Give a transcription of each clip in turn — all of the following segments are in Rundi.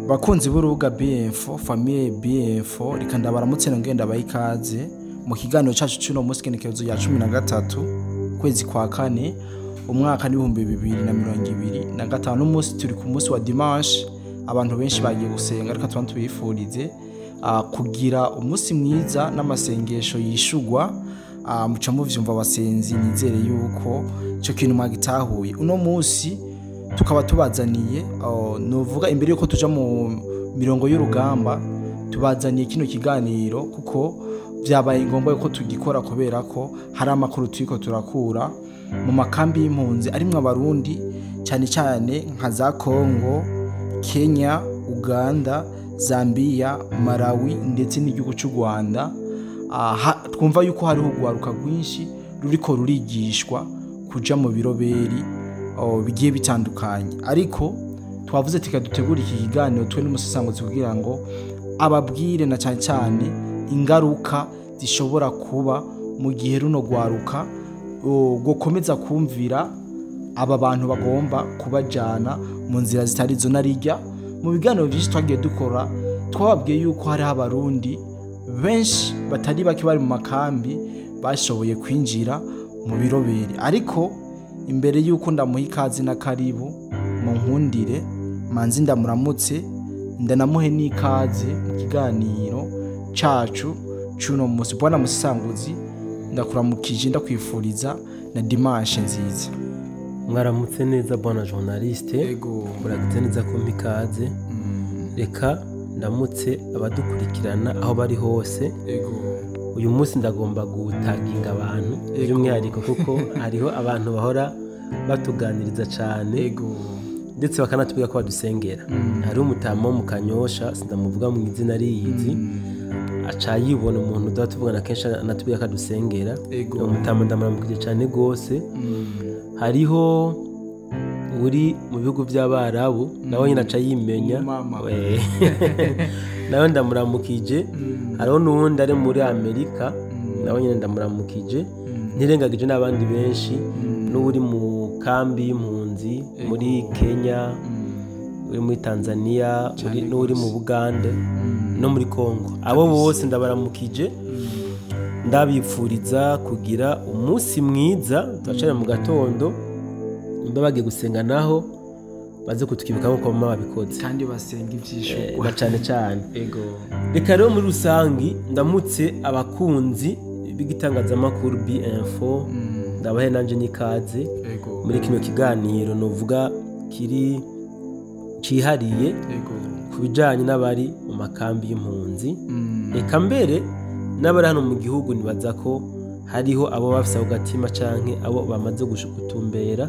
Bakunzi b'urubuga BF famille BF, reka ndabaramutse nongeye ndabaha ikaze mu kiganiro cacu c'uno munsi, igenekerezo rya 13 kwezi kwa kane, umwaka n'2025. Umunsi turi ku munsi wa dimanche, abantu benshi bagiye gusenga, reka tuba tubifurize kugira umunsi mwiza n'amasengesho yishugwa. Muca muvyumva abasenzi, nizere yuko ico kintu mwagitahuye. Uno munsi tukaba tubazaniye, novuga imbere yuko tuja mu mirongo y'urugamba, tubazaniye kino kiganiro kuko vyabaye ngombwa yuko tugikora, kubera ko hari amakuru turiko turakura mu makambi y'impunzi arimwo Abarundi, cyane cyane nka za Congo, Kenya, Uganda, Zambia, Malawi ndetse n'igihugu cy'u Rwanda. Twumva yuko hariho urwaruka rwinshi ruriko rurigishwa kuja mu biroberi bigiye bitandukanye, ariko twavuze tika dutegura iki kiganiro twe n'umusesanguzi kugira ngo ababwire na cyane cyane ingaruka zishobora kuba mu gihe runo rwaruka rwokomeza kumvira aba bantu bagomba kubajana mu nzira zitari zo. Narijya mu biganiro byinshi twagiye dukora, twababwiye yuko hariho Abarundi benshi batari bake bari mu makambi bashoboye kwinjira mu biroberi. Ariko imbere yuko ndamuha ikaze na karibu, mu nkundire manzi ndamuramutse, ndanamuhe n'ikaze mu kiganiro cacu c'uno munsi. Bwana Musanguzi, ndakuramukije, ndakwifuriza na dimanche nziza. Mwaramutse neza, bwana journaliste. Ego. Muragize neza kumpa ikaze. Reka ndamutse abadukurikirana aho bari hose. Ego. Uyu munsi ndagomba gutaginga abantu by'umwihariko, kuko hariho abantu bahora batuganiriza cyane ndetse bakanatubwira ko badusengera. Hariho umutama wo mu Kanyosha, sindamuvuga mu izina riyizi, aca yibona, umuntu duha tuvugana kenshi anatubwira ko adusengera. Umutama ndamuramukije cyane rwose. Hariho uri mu bihugu by'Abarabu, nawe nyine aca yimenya. Mama. We. Nawe ndamuramukije. Hariho n'uwundi ari muri Amerika, nawe nyine ndamuramukije, ntirengagije n'abandi benshi, n'uri mu kambi y'impunzi muri Kenya, uri muri Tanzania, n'uri mu Bugande no muri Congo. Abo bose ndabaramukije, ndabipfuriza kugira umunsi mwiza. Turacara mu gatondo, nimba bagiye gusenga naho baze kutwibuka nk'uko mama babikoze. Kandi basenga ivyishugwa. Na cane cane. Ego. Reka rero muri rusangi ndamutse abakunzi b'igitangazamakuru B-Info, ndabahe nanje n'ikaze muri kino kiganiro novuga kiri cihariye ku bijanye n'abari mu makambi y'impunzi, reka mbere n'abari hano mu gihugu. Nibaza ko hariho abo bafise ako gatima canke abo bamaze gutumbera,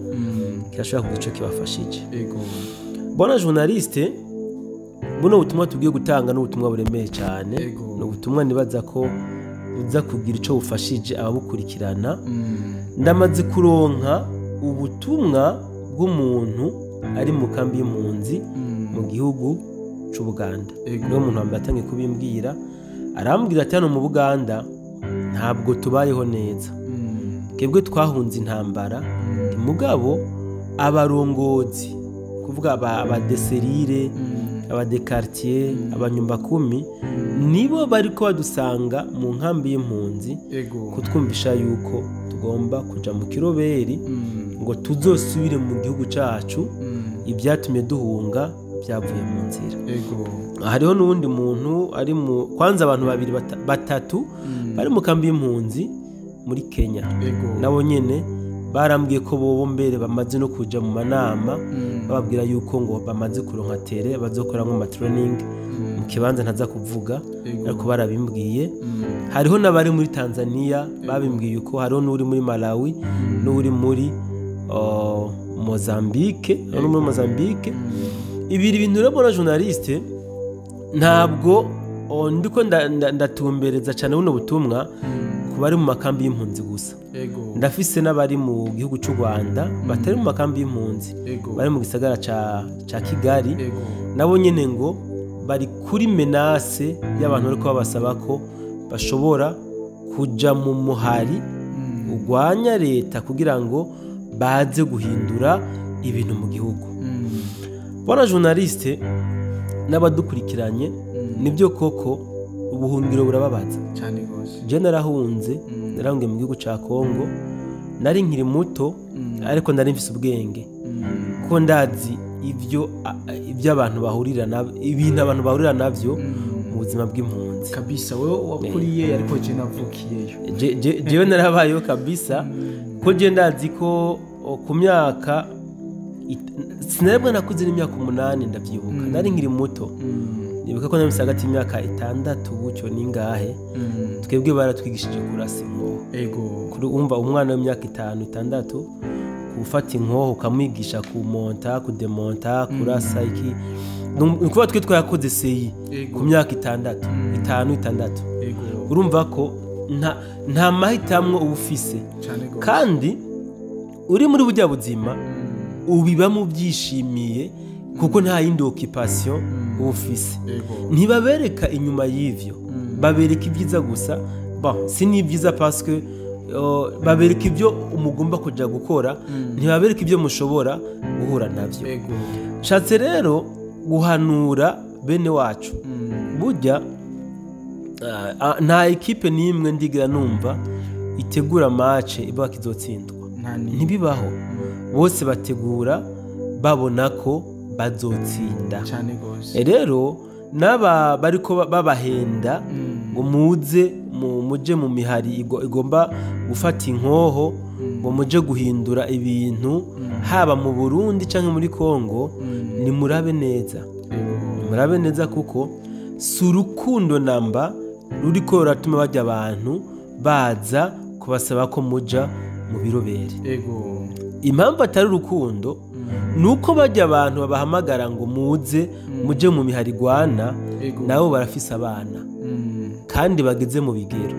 kirashobora kugira ico kibafashije. Bwana journaliste, buno butumwa tugiye gutanga ni ubutumwa buremeye cyane. Ni ubutumwa nibaza ko buza kugira ico bufashije ababukurikirana. Ndamaze kuronka ubutumwa bw'umuntu ari mu kambi y'impunzi mu gihugu c'Ubuganda. Niwe muntu wambere atangiye kubimbwira, arambwira ati: "Hano mu Buganda ntabwo tubayeho neza. Twebwe twahunze intambara, mugabo abarongozi, kuvuga aba de cellule, aba de quartier, abanyumbakumi, nibo bariko badusanga mu nkambi y'impunzi kutwumvisha yuko tugomba kuja mu kiroberi ngo tuzosubire mu gihugu cacu, ibyatumye duhunga byavuye mu nzira." Hariho n'uwundi muntu ari mu kwanza, abantu babiri batatu bari mu kambi y'impunzi muri Kenya, nabo nyene barambwiye ko bobo mbere bamaze no kuja mu manama, bababwira yuko ngo bamaze kuronka terrain bazokoramwo ama training mu kibanza ntaza kuvuga, ariko barabimbwiye. Hariho n'abari muri Tanzania babimbwiye uko, hariho n'uri muri Malawi, n'uri muri Mozambique, hariho no muri Mozambique. Ibiri bintu rero, bona journaliste, ntabwo ndiko ndatumbereza cyane buno butumwa ku bari mu makambi y'impunzi gusa. Ndafise n'abari mu gihugu cy'u Rwanda batari mu makambi y'impunzi, bari mu gisagara ca Kigali. Nabo nyene ngo bari kuri menace y'abantu bariko babasaba ko bashobora kuja mu muhari urwanya leta kugira ngo baze guhindura ibintu mu gihugu. Bwana journaliste, N'abadukurikiranye, nibyo koko ubuhungiro burababaza. Cyane gose. Je narahunze, narahungiye mu gihugu ca Kongo, nari nkiri muto, ariko nari mfise ubwenge, kuko ndazi ibyo abantu bahurira nabyo, ibintu abantu bahurira navyo mu buzima bw'impunzi. Kabisa, wewe wakuriye, ariko je navukiyeyo. Jewe narabayeho kabisa, ko je ndazi ko ku myaka sinaribwo nakuze n'imyaka 8, ndavyibuka nari nkiri muto. Nibuka ko nari hagati y'imyaka 6 gutyo ningahe. Twebwe baratwigishije kurasa inkoho. Kuri umva umwana w'imyaka 5 6 gufata inkoho ukamwigisha kumonta, kudemonta, kurasa iki. Ni ukuvuga twe twakoze seyi ku myaka 6, 5, 6. Urumva ko nta mahitamwo uba ufise. Cyane gose. Kandi uri muri burya buzima ubibamo ubyishimiye, kuko nta yindi occupation uba ufise. Ntibabereka inyuma y'ivyo, babereka ibyiza gusa. Bon, si ni ibyiza parce que babereka ibyo umugomba kuja gukora, ntibabereka ibyo mushobora guhura navyo. Nshatse rero guhanura bene wacu. Burya nta ekipe n'imwe ndigira numva itegura match ivuga ko izotsindwa. Nta n'imwe. Ntibibaho. Bose bategura babona ko bazotsinda. Cyane gose. Rero n'aba bariko babahenda ngo muze muje mu mihari igomba gufata inkoho, ngo muje guhindura ibintu, haba mu Burundi canke muri Kongo, ni murabe neza. Murabe neza, kuko si urukundo namba ruriko ruratuma bajya abantu baza kubasaba ko muja mu birobere. Impamvu atari urukundo nuko bajya abantu babahamagara ngo muze muje mu mihari igwana, nabo barafise abana kandi bageze mu bigero.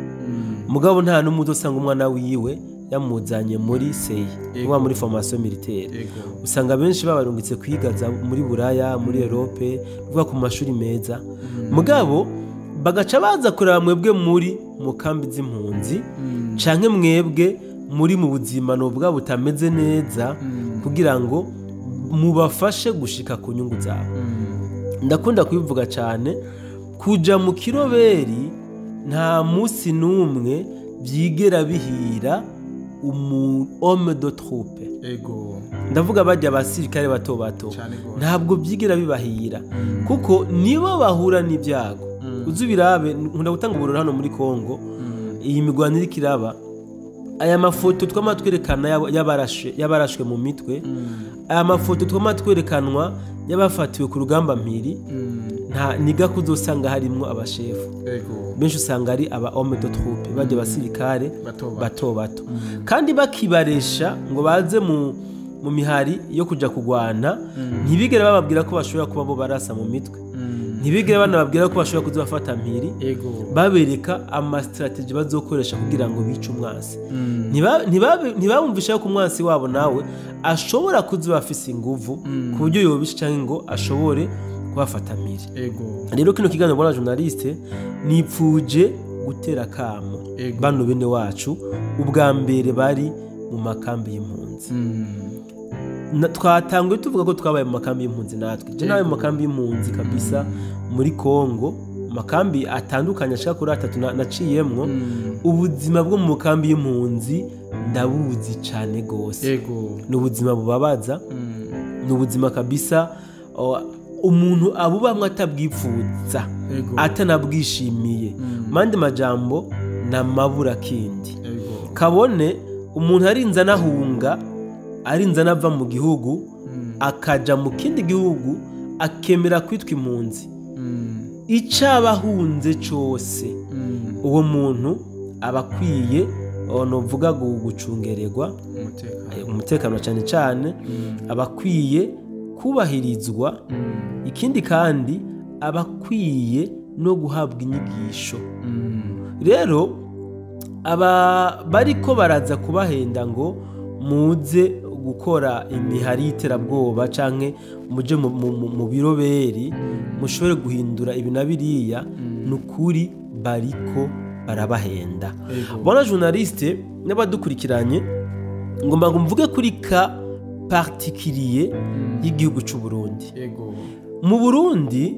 Mugabo nta n'umwe uzosanga umwana wiwe yamuzanye muri seyi, kuba muri formation militaire. Usanga benshi babarungitse kwigaza muri Buraya, muri Europe, kuvuga ku mashuri meza. Mugabo bagaca baza kureba mwebwe muri mu kambi z'impunzi, canke mwebwe muri mu buzima nobwa butameze neza, kugira ngo mubafashe gushika ku nyungu zabo. Ndakunda kubivuga cyane, kuja mu kiroberi nta musi n'umwe byigera bihira umu homme de troupe. Ndavuga bajya abasirikare bato bato. Cyane gose. Ntabwo byigera bibahira, kuko nibo bahura n'ibyago. Uzi ubirabe, nkunda gutanga uburoro hano muri Kongo, iyi mirwano iriko iraba, aya mafoto twama twerekana y'abarashwe mu mitwe, aya mafoto twama twerekanwa y'abafatiwe ku rugamba mpiri, nta niga kuzosanga harimwo abashefu. Benshi usanga ari aba homme de troupe, bajya abasirikare Bato bato. bato bato. Kandi bakibaresha ngo baze mu mihari yo kuja kugwana, ntibigere bababwira ko bashobora kuba bo barasa mu mitwe. Ntibigere banababwira ko bashobora kuzabafata mpiri. Babereka ama strategy bazokoresha kugira ngo bice umwansi. Ntibabumvisha ko umwansi wabo nawe ashobora kuzoba afise inguvu ku buryo yobisha canke ngo ashobore kubafata mpiri. Rero kino kiganiro bona journaliste nipfuje gutera kamo bano bene wacu ubwa mbere bari mu makambi y'impunzi. Twatanguye tuvuga ko twabaye mu makambi y'impunzi natwe. Je nabaye mu makambi y'impunzi kabisa muri Kongo, makambi atandukanye ashika kuri 3 naciyemwo. Ubuzima bwo mu makambi y'impunzi ndabuzi cane gose. Ni ubuzima bubabaza. Ni ubuzima kabisa, umuntu abubamwe atabwipfuza, atanabwishimiye. Mandi majambo na mabura kindi. Kabone umuntu arinza anahunga, arinza anava mu gihugu, akaja mu kindi gihugu, akemera kwitwa impunzi. Icabahunze cose, uwo muntu aba akwiye, novuga gucungererwa umutekano. Umutekano cyane cyane, aba akwiye kubahirizwa. Ikindi kandi aba akwiye no guhabwa inyigisho. Rero aba bariko baraza kubahenda ngo muze gukora imihari y'iterabwoba canke muje mu biroberi mushobore guhindura ibi na biriya, nukuri bariko barabahenda. Bona journaliste n'abadukurikiranye, ngomba ngo mvuge kuri ka particulier y'igihugu c'u Burundi. Mu Burundi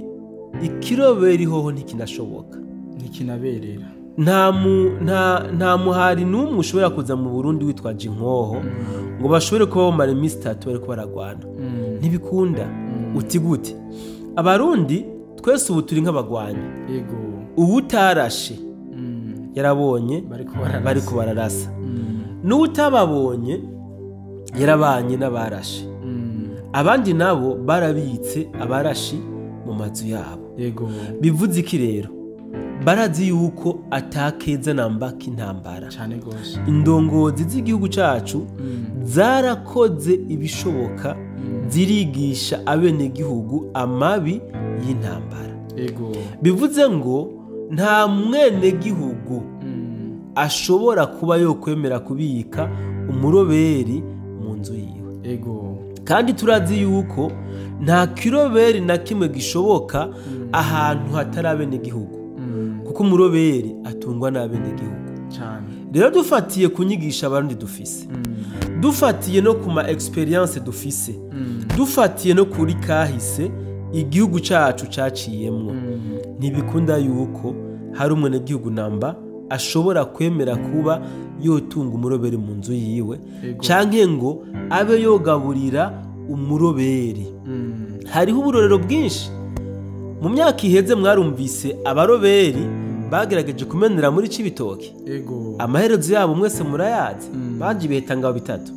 Ikiroberi hoho ntikinashoboka, ntikinaberera. Nta muhari n'umwe ushobora kuza mu Burundi witwaje inkoho ngo bashobore kuba bamara iminsi 3 bariko baragwana. Ntibikunda. Uti gute? Abarundi twese ubu turi nk'abagwanyi. Yego. Uwutarashe yarabonye bariko bararasa, n'uwutababonye yarabanye n'abarashe. Abandi nabo barabitse abarashi mu mazu yabo. Yego. Bivuze iki rero? Barazi yuko atakeza namba k'intambara. Cyane gose. Indongozi z'igihugu cacu zarakoze ibishoboka, zirigisha abenegihugu amabi y'intambara. Yego. Bivuze ngo nta mwenegihugu ashobora kuba yokwemera kubika umuroberi mu nzu yiwe. Yego. Kandi turazi yuko nta kiroberi na kimwe gishoboka ahantu hatari abenegihugu, kuko umuroberi atungwa n'abenegihugu. Cyane. Rero dufatiye kunyigisha abarundi dufise, dufatiye no ku ma experience dufise, dufatiye no kuri kahise igihugu cacu caciyemwo, ntibikunda yuko hari umwenegihugu namba ashobora kwemera kuba yotunga umuroberi mu nzu yiwe, canke ngo abe yogaburira umuroberi. Hariho uburorero bwinshi. Mu myaka iheze mwarumvise abaroberi bagerageje kumenera muri Cibitoke. Yego. Amaherezo yabo mwese murayazi, baje ibiheta ngabo bitatu.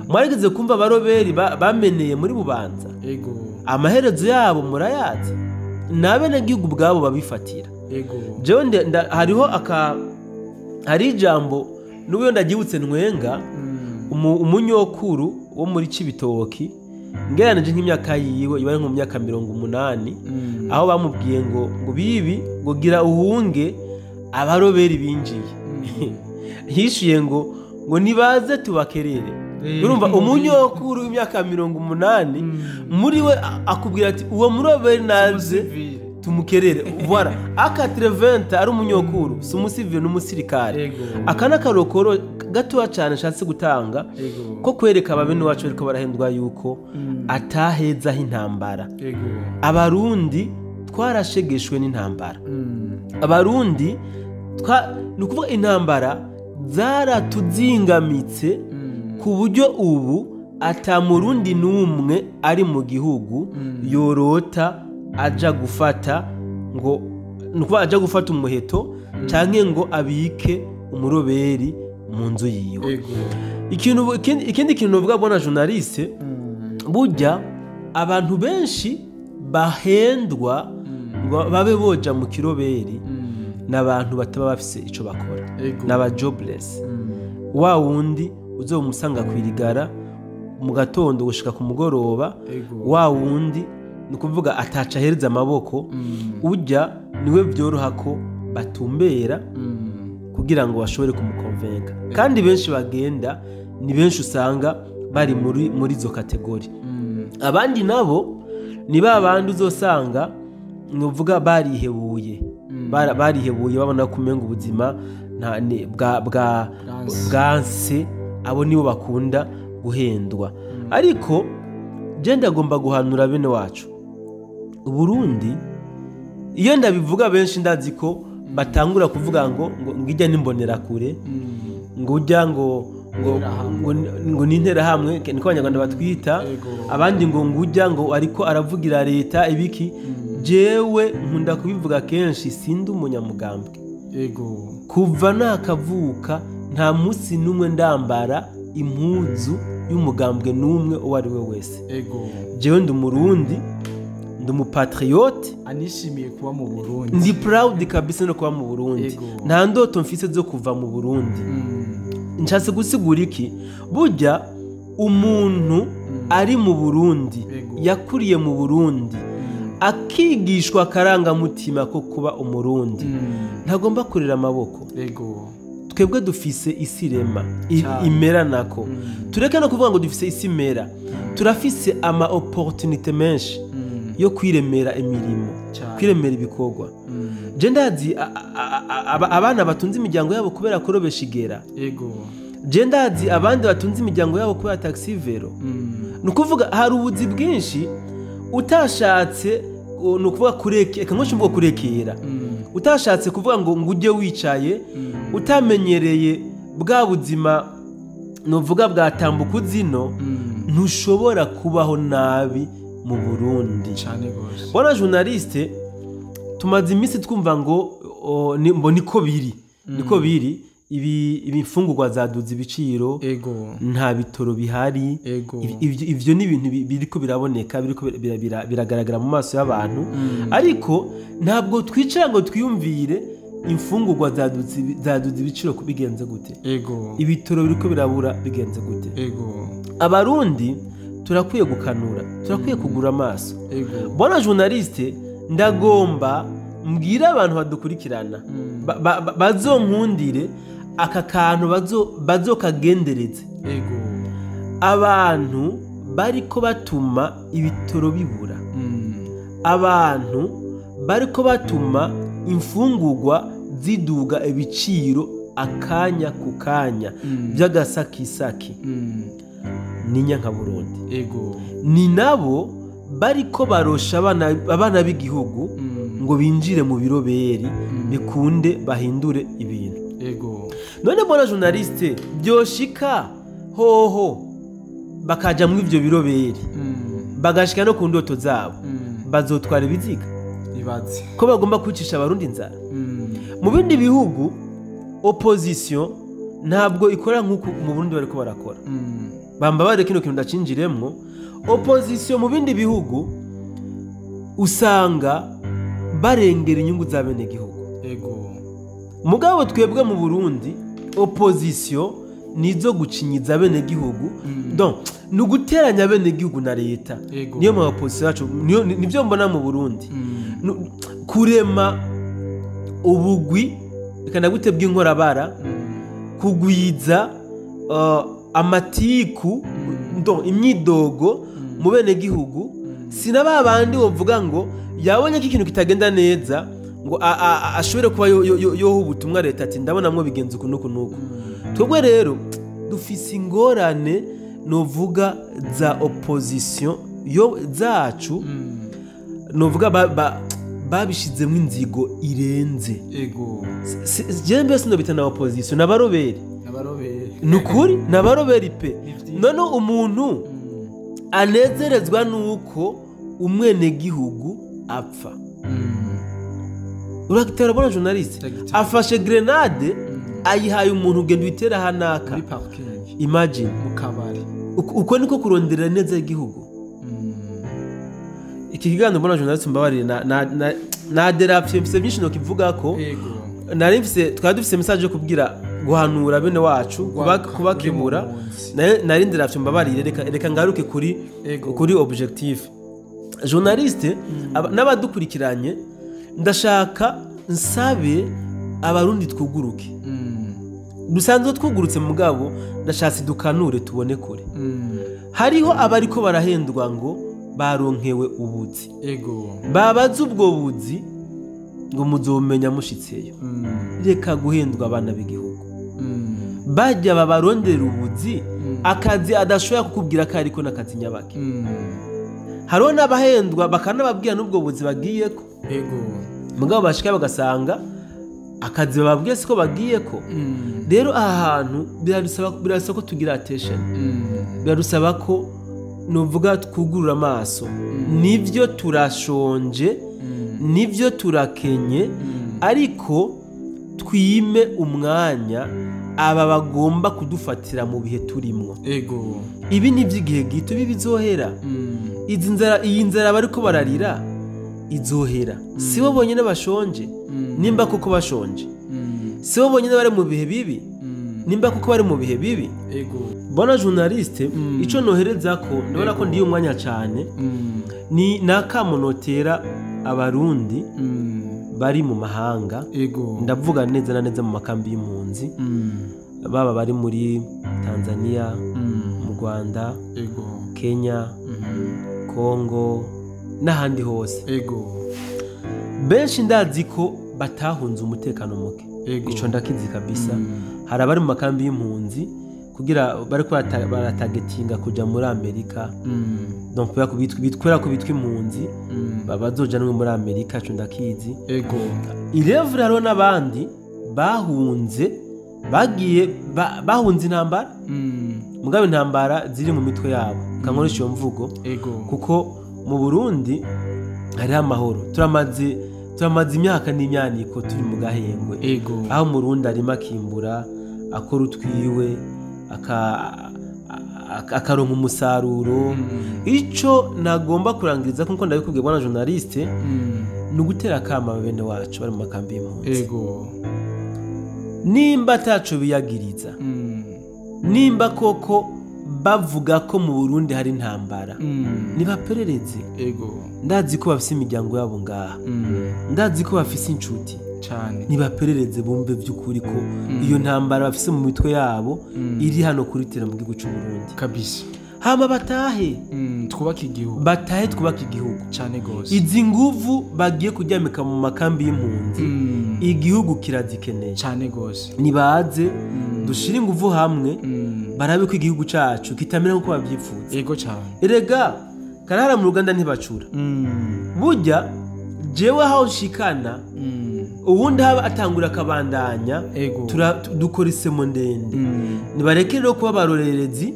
Mwarigeze kumva abaroberi bameneye muri Bubanza. Yego. Amaherezo yabo murayazi, n'abenegihugu ubwabo babifatira. Yego. Jewe hariho hari ijambo n'ubuyo ndagibutse ntwenga, umunyokuru wo muri Cibitoki ngeranije nk'imyaka yiwe iba nko mu myaka 80, aho bamubwiye ngo bibi ngo gira uhunge abaroberi binjiye. Hishuye ngo nibaze tubakerere. Urumva umunyokuru w'imyaka 80 muri we akubwira ati uwo muroberi naze tumukerere. Voilà, aka 80 ari umunyokuru, si umusivile n'umusirikare. Aka nakarokoro gatoya cyane nshatse gutanga ko kwereka ababene wacu ariko barahendwa yuko atahezaho intambara. Abarundi twarashegeshwe n'intambara. Abarundi ni ukuvuga intambara zaratuzingamitse ku buryo ubu ata murundi n'umwe ari mu gihugu yorota aja gufata ngo nukuba aja gufata umuheto canke ngo abike umuroberi mu nzu yiwe. Ikindi kintu novuga bona journaliste, burya abantu benshi bahendwa ngo babe boja mu kiroberi n'abantu bataba bafise ico bakora, n'aba jobless. Wa wundi uzomusanga kwirigara mu gatondo gushika ku mugoroba, wa wundi nukuvuga ataca ahereza amaboko, ujya niwe byoroha ko batumbera kugira ngo bashobore kumukonvenka. Kandi benshi bagenda ni benshi usanga bari muri izo kategori. Abandi nabo ni ba bandi uzosanga nuvuga barihebuye, barihebuye babona kumenga ubuzima bwa bwanse, abo nibo bakunda guhendwa. Ariko je ndagomba guhanura bene wacu Burundi. Iyo ndabivuga benshi ndazi ko batangura kuvuga ngo ngijya nimbonera kure, ngo ujya ngo ngo nintera hamwe niko abanyarwanda batwita, abandi ngo ngujya ngo ariko aravugira leta ibiki. Jewe nkunda kubivuga kenshi, sindi umunyamugambwe. Yego. Kuva nakavuka nta munsi n'umwe ndambara impuzu y'umugambwe n'umwe uwo ari we wese. Yego. Jewe ndi umurundi, ndi umupatriote, anishimiye kuba mu Burundi. Ndi proud kabisa no kuba mu Burundi. Nta ndoto mfise zo kuva mu Burundi. Nshatse gusigura iki? Burya umuntu ari mu Burundi, yakuriye mu Burundi, akigishwa akarangamutima ko kuba umurundi, ntagomba kurera amaboko. Yego. Twebwe dufise isi rema imera nako. Tureke no kuvuga ngo dufise isi imera, turafise ama opportunité menshi yo kwiremera imirimo, kwiremera ibikorwa. Je ndazi abana batunze imiryango yabo kubera kurobesha igera. Yego. Je ndazi abandi batunze imiryango yabo kubera taxi vero. Nukuvuga hari ubuzi bwinshi utashatse Ni ukuvuga kureke, reka nkoreshe imvugo kurekera, utashatse kuvuga ngo ujye wicaye, utamenyereye bwa buzima nuvuga bwa tambuka zino, ntushobora kubaho nabi mu Burundi. Cyane gose. Bwana journaliste, tumaze iminsi twumva ngo mbo niko biri, niko biri, ibi ibifungurwa zaduze ibiciro, nta bitoro bihari. Ivyo ni ibintu biriko biraboneka, biriko biragaragara mu maso y'abantu, ariko ntabwo twicara ngo twiyumvire imfungurwa zaduze ibiciro bigenze gute, ibitoro biriko birabura bigenze gute. Abarundi turakwiye gukanura, turakwiye kugura amaso. Bwana journaliste, ndagomba mbwira abantu badukurikirana bazonkundire aka kantu, bazokagendereze. Abantu bariko batuma ibitoro bibura, abantu bariko batuma imfungurwa ziduga ibiciro akanya ku kanya by'agasakisaki, ni Nyankaburundi. Ni nabo bariko barosha abana b'igihugu ngo binjire mu biroberi, bikunde bahindure ibintu. None bwana journaliste, byoshika hoho bakaja mu ivyo biroberi, bagashika no ku ndoto zabo, bazotwara ibiziga? Ibaze. Ko bagomba kwicisha Abarundi inzara. Mu bindi bihugu opposition ntabwo ikora nk'uko mu Burundi bariko barakora. Bamba bare kino kintu ndacinjiremwo. Opposition mu bindi bihugu usanga barengera inyungu za bene gihugu. Mugabo twebwe mu Burundi opposition nizo gucinyiza bene gihugu. Donc ni uguteranya bene gihugu na leta. Niyo ma opposition yacu, nivyo mbona mu Burundi. Kurema ubugwi, reka ndagute bw'inkorabara, kugwiza amatiku, donc imyidogo mu bene gihugu. Sina ba bandi wovuga ngo yabonye ko ikintu kitagenda neza ngo ashobore kuba yoha ubutumwa leta ati ndabona mwo bigenze uku nuku nuku. Twebwe rero dufise ingorane novuga za opposition yo zacu, novuga babishizemo inzigo irenze. Je mbese ndobita na opposition n'abaroberi. N'abaroberi. Nukuri n'abaroberi pe. None umuntu anezerezwa nuko umwenegihugu apfa. Urakitera bona journaliste afashe grenade ayihaye umuntu ugenda uyitera hanaka muri parking, imagine mu kabari. Uko niko kurondera neza igihugu. Iki kiganiro bona journaliste mbabarire na derapye mfise byinshi no kivuga ko nari mfise, twari dufise message yo kubwira guhanura bene wacu, kubakemura. Nari nderapye mbabarire, reka ngaruke kuri objectif. Journaliste n'abadukurikiranye, ndashaka nsabe Abarundi twuguruke. Dusanzwe twugurutse mugabo ndashatse dukanure tubone kure. Hariho abariko barahendwa ngo baronkewe ubuzi. Babaza ubwo buzi ngo muzomenya mushitseyo. Reka guhendwa abana b'igihugu. Bajya babarondera ubuzi, akazi adashoboye kukubwira ko ariko nakazi nyabake. Hariho n'abahendwa bakanababwira n'ubwo buzi bagiyeko. Mugabo bashika bagasanga akazi bababwiye siko bagiyeko. Rero aha hantu birasaba ko tugira attention. Birasaba ko nuvuga twugurura amaso. Nivyo turashonje, nivyo turakenye, ariko twime umwanya aba bagomba kudufatira mu bihe turimwo. Ibi ni iby'igihe gito, ibi bizohera. Iyi nzara bariko bararira izohera. Si bo bonyene bashonje, nimba koko bashonje. Si bo bonyene bari mu bihe bibi, nimba koko bari mu bihe bibi. Bona journaliste, ico nohereza ko ndabona ko ndiye umwanya cyane, ni nakamunotera Abarundi bari mu mahanga. Ndavuga neza na neza mu makambi y'impunzi, baba bari muri Tanzania, mu Rwanda, Kenya, Kongo n'ahandi hose. Benshi ndazi ko batahunze umutekano muke. Ico ndakizi kabisa. Hari abari mu makambi y'impunzi Kugira bariko baratagetinga kuja muri Amerika. Donc kubera ko bitwera ko bitwa impunzi, bazojanwe muri Amerika, ico ndakizi. Irevure hariho n'abandi bahunze, bagiye bahunze intambara, mugabo intambara ziri mu mitwe yabo, kankoresha iyo mvugo, kuko mu Burundi hariho amahoro. Turamaze imyaka n'imyaniko turi mu gahengwe, aho Umurundi arima, akimbura, akora utwiwe, akaronka umusaruro. Ico nagomba kurangiriza, nkuko ndabikubwiye bwana journaliste, ni ugutera akama bene wacu bari mu makambi y'impunzi. Nimba ataco biyagiriza, nimba koko bavuga ko mu Burundi hari intambara, nibaperereze. Ndazi ko bafise imiryango yabo ngaha, ndazi ko bafise inshuti. Nibaperereze bumve by'ukuri ko iyo ntambara bafise mu mitwe yabo iri hano kuri tera mu gihugu cy'u Burundi. Hama batahe. Twubake igihugu. Batahe, twubake igihugu. Cane gose. Izi nguvu bagiye kuryamika mu makambi y'impunzi, igihugu kirazikeneye. Cane gose. Nibaze dushire inguvu hamwe, barabe ko igihugu cacu kitamera nk'uko babyifuza. Ego cane. Erega karahara mu ruganda ntibacura. Burya jewe aho nshikana, uwundi haba atangura akabandanya. Dukora isemo ndende. Nibareke rero kuba abarorerezi.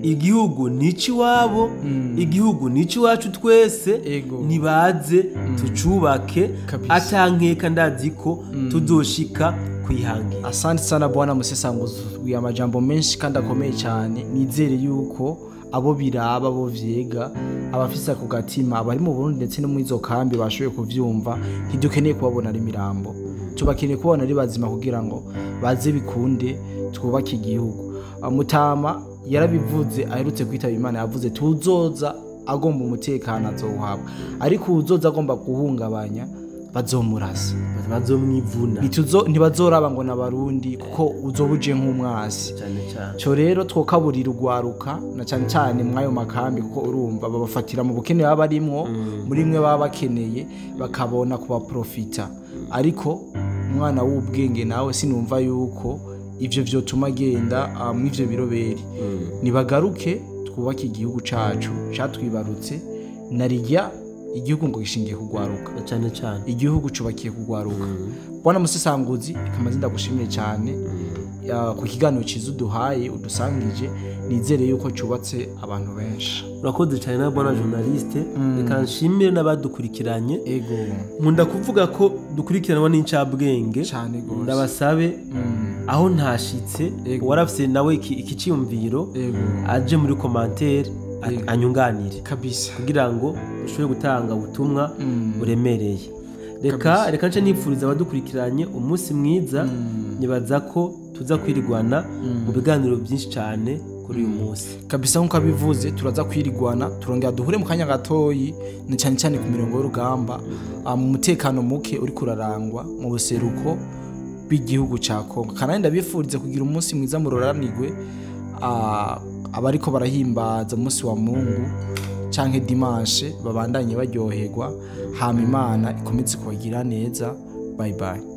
Igihugu ni icy'iwabo, igihugu ni icy'iwacu twese. Nibaze tucubake. Atankeka ndazi ko tuzoshika kwihangira. Asante sana bwana Musesanguzi, amajambo menshi kandi akomeye cyane. Nizere yuko abo biraba, abo vyega, abafise ako gatima, abari mu Burundi ndetse no muri izo kambi bashoboye kuvyumva. Ntidukeneye kubabona ari imirambo, tubakeneye kubabona ari bazima kugira ngo baze bikunde twubake igihugu. Mutama yarabivuze aherutse kwitaba Imana, yavuze tuzoza agomba umutekano azowuhabwa, ariko uwuzoza agomba guhungabanya bazomurasa. Bazomwivuna. Ntibazoraba ngo n'Abarundi, kuko uzoba uje nk'umwasi. Cyane cyane. Co rero twokaburira urwaruka na cyane cyane mw'ayo makambi, kuko urumva babafatira mu bukene baba barimwo, muri mwe baba bakeneye, bakabona kubaprofita. Ariko umwana w'ubwenge nawe sinumva yuko ivyo vyotuma agenda mw'ivyo biroberi. Nibagaruke twubake igihugu cacu catwibarutse. Narirya igihugu ngo gishingiye kugwaruka. Cyane cyane. Igihugu cubakiye kugwaruka. Bwana Musesanguzi, kamaze ndagushimiye cyane ku kiganiro cyiza uduhaye, udusangije. Nizere yuko cyubatse abantu benshi. Urakoze cyane na bwana journaliste. Reka nshimire n'abadukurikiranye. Nkunda kuvuga ko dukurikiranwa n'incabwenge. Cyane gose. Ndabasabe, aho ntashitse, uwarafise nawe iki cyiyumviro, aje muri commentaire anyunganire, kugira ngo dushobore gutanga ubutumwa buremereye. Reka nce nipfuriza abadukurikiranye umunsi mwiza. Nibaza ko tuza kwirigwana mu biganiro byinshi cyane kuri uyu munsi. Kabisa, nkuko abivuze, turaza kwirigwana, turongera duhure mu kanya gatoyi, na cyane cyane ku mirongo y'urugamba, mu mutekano muke uri kurarangwa mu buseruko bw'igihugu ca Kongo. Kandi ndabifurize kugira umunsi mwiza, muroranirwe, abariko barahimbaza umunsi wa Mungu canke dimanche babandanye baryoherwa. Hama Imana ikomeze kubagira neza. Bye bye.